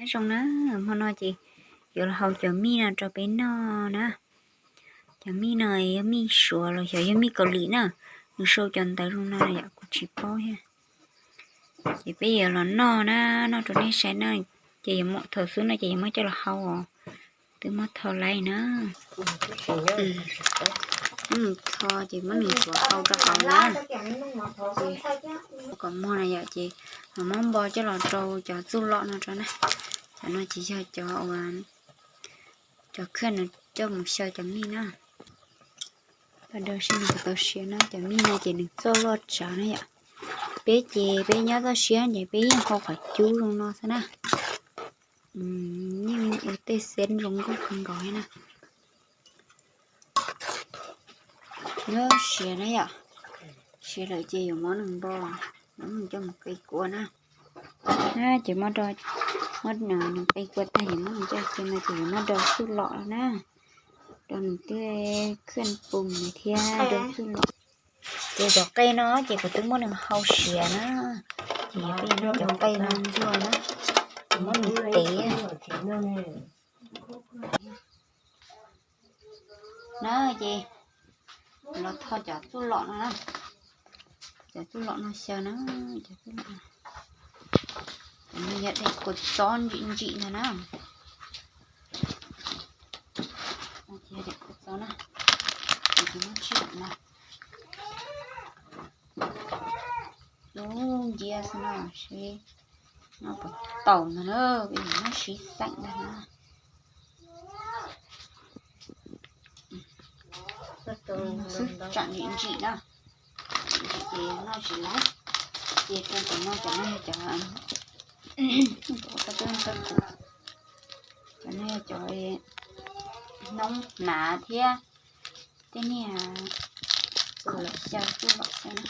Zoo na, hmo no ces yuav los hau cov mij no rau peb noj na. Cov mij no yog mij Suav los xyov yog mij Kaus Lim na. Nws sau cov ntawv zoo no yom, kuv tsis paub thiab. Ces peb yuav los noj na, noj rau nej saib na. Ces yuav muab thaum xub no ces yuav muab coj los hau os. Twb muab tho laij na. Muab nws tho ces muab nws tsuav hau rau hauv na. Ces kom muag na yom, ces muab npo coj los rau cov txuj lom no rau na. Cov no ces yog cov uas cov khaj nws coj mus xyaw cov mij na. Tau da seb nws puas tau siav na. Cov mij no ces nws txoj loj tsawv na yom. Peb ces peb nyob toj siab ces peb yeej hau qhov cub zoo no xwb na. Yeej ua tej xeeb zoo nkauj kawg nkaus li na. Nyob siav na yom, siav lawm ces yuav muab nws npo, muab nws coj mus qe kua na. Ces muab nws qe kua tag ces muab nws coj cia no ces yuav muab da txuj lom na, da nws tej khaj pum thiab da txuj lom. Ces cov qe no ces kuv twb muab nws hau siav na, ces yog peb yuav muab cov qe no ntxuag na, ces muab nws tev na. Ces los tho cov txuj lom no na, cov txuj lom no xyaw na, cov txuj lom no yog daim kua txob ntsim ntsim ntag na. Daim kua txob na, ces muab tsim no. Lub ncia xwb no seb noj puas tau ntag na, peb yuav muab sib xeem ntag na. Xwb tsam ntsim ntsim na, ntsim ntsim ces noj tsis laib. Ces rau cov no, cov no yog cov, cov no yog cov noob hnav thiab tej niag kom xyaw txuj lom xyaw na.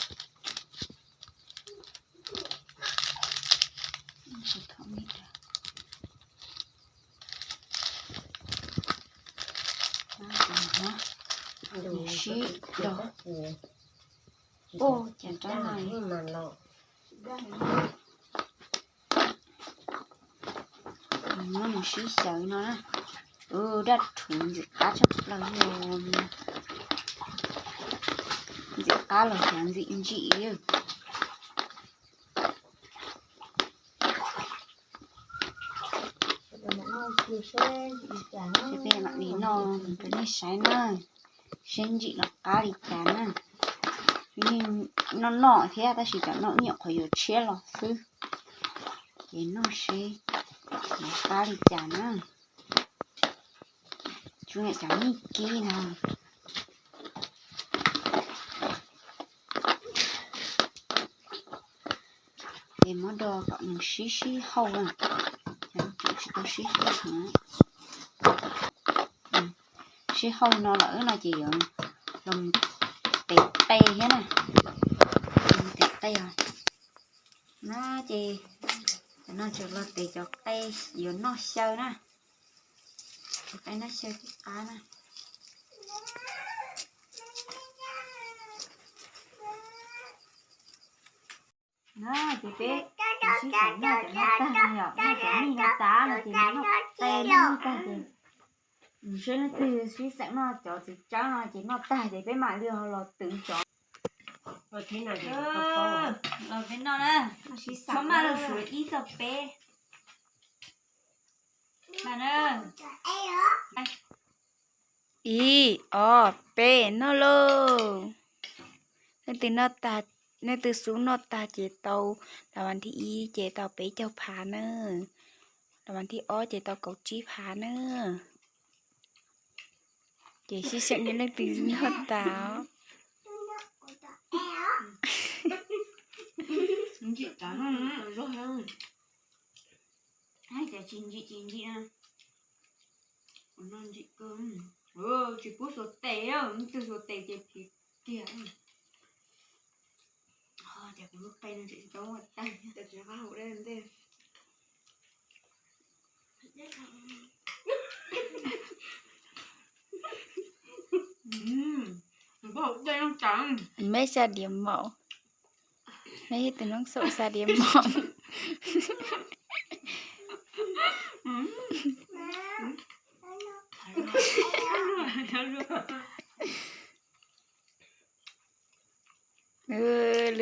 Sib do. Ua cas rab no muab nws sib xyaw no na. Daj rhuv ntxim qab tshaj plaws li. Ntxim qab los xyaw ntxim ntsim li. Peb mam li noj rau nej saib na, seb ntsim los qab li cas na. Noj noj thiab tab sis cov no ib nyuam qhuav yuav tshiab los xwb. Ces noj seb los qab li cas na. Tsuas yog cov mij kib no. Ces muab do kom nws sib sib hauj na, tsis tau sib hauj heev. Sib hauj no lawm no ces yuav los mus tev qe thiab na. Los mus tev qe os. Na ces cov no tseem los tev cov qe yuav noj xyaw na. Cov qe noj xyaw tib qab na. Na ces peb sib xeem noj cov no tag no yom, noj cov mij no tas no ces noj qe noj tag ces seb leej twg sib xeem noj cov txiv tsawb no ces noj tag ces peb mam li los twv cov. Peb noj na, maj maj los suav ib txoj peb. Ib, ob, peb, noj lauj. Leej twg noj tag, leej twg xub noj tag ces tau, las vas thib ib ces tau peb caug phav na, las vas thib ob ces tau kaum tsib phav na. Ces sib xeem yog leej twg noj tas. Tsis ntsim, tsis ntsim na. Tsis pub xuas tes, leej twg xuas tes ces khiav kiag. Ces kuv lub qe no tseem tsis tau ua tag. Meb xa diav maum, meb ib tug noob xaum xa diav maum.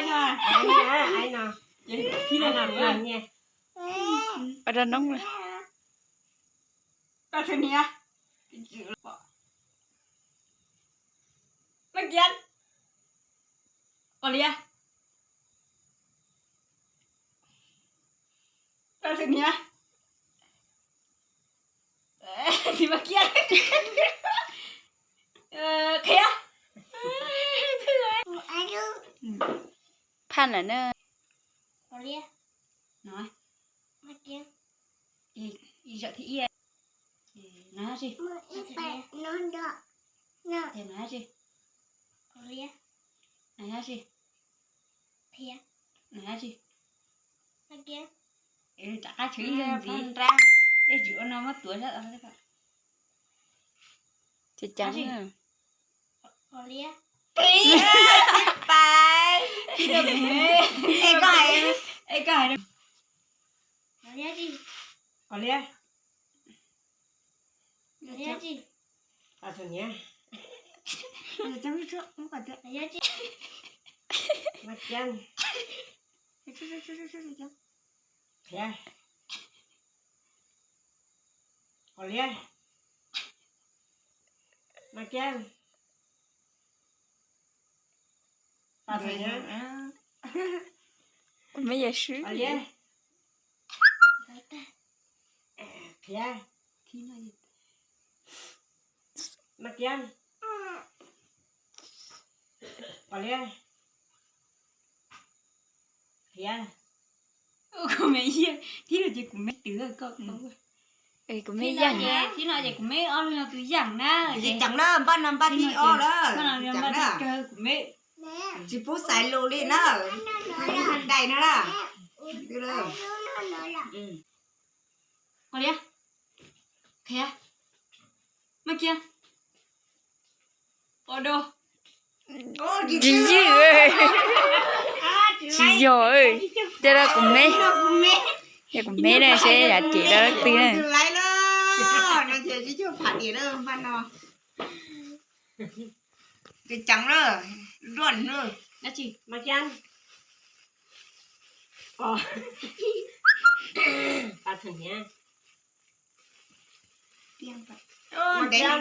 Ai no. Ai no. Ai no. Pab rau noob lawm. Pab sawv hniav. Maj Kiab. Qos Liab. Pab sawv hniav. Txiv Maj Kiab. Qhia. Phaj lawm na. Qos Liab. No. Maj Kiab. Ib zaug thib ib. No si. Ces nws hais tsi? Nws hais tsi? Nws hais tsi? Rov qab tshwm ib leeg ntxiv. Ej, tsis ua no muab tuav sab. Ces cas Ej, koj hais, ej, koj hais, qos liab, qos liab, ma kiab, qhiav, qos liab, ma kiab, pas xeem, qos liab, qhiav, ma kiab, qos liab, qhiav. Kuv me, thib no ces kuv me twv koj, kuv me yaj, thib no ces kuv me ob lub no tus yaj na. Ces ceev na, npaj no npaj thib ob lawm, npaj no npaj thib kawg kuv me. Tsis pub xaiv lus li na. Thaj dais no na. Qos liab, qhiav, ma kiab, qos do. Tsis yog, tsis yog, cas kuv me, yog kuv me na seb yam cem dab twg na. Ces ceev na, dab tsi, ma kiab, pas xeem, ma kiab,